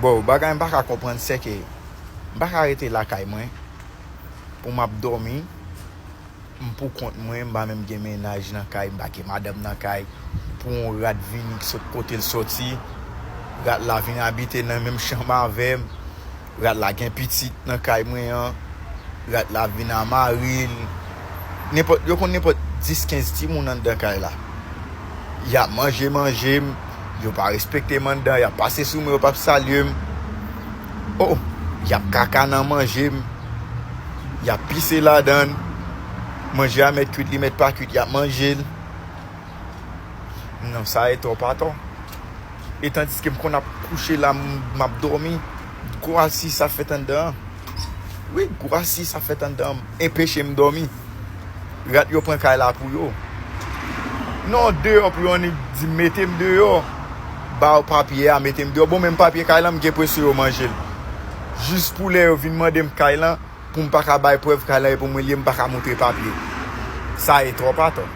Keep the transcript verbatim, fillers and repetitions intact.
Bon, bagay m pa ka konprann, se ke m pa ka rete lakay mwen pou m ap dòmi, m pou kont mwen, m pa menm gen mennaj nan kay, m pa gen madanm nan kay, pou yon rat vini ki sot kote l soti, rat la vin abite nan menm chanm avè m, rat la gen pitit nan kay mwen an, rat la vin a mari l, nenpòt, yo konn nenpòt dis kenz timoun anndan kay la. Y ap manje manje m, yo pa respekte m anndan, y ap pase sou mwen, yo p ap salye m. Oh, y ap kaka nan manje m, y ap pise ladan l. Manje a mèt kwit, li mèt pa kwit, y ap manje l. Non, sa e twòp atò. E tandiske m konn ap kouche la, m, m ap dòmi. Gwo asis sa fèt anndan an. Wi, gwo asis sa fèt anndan an. Enpeche m dòmi. Rat yo pran kay la pou yo. Non, deyò pou yo annik di mete m deyò. Ba yo papye a, mete m deyò. Bon, menm papye kay lan, m gen presyon yo manje l. Jis pou lè yo vin mande m kay lan, pou m pa ka bay prèv kay lan e pou mwen li ye, m pa ka montre papye. Sa e twòp atò.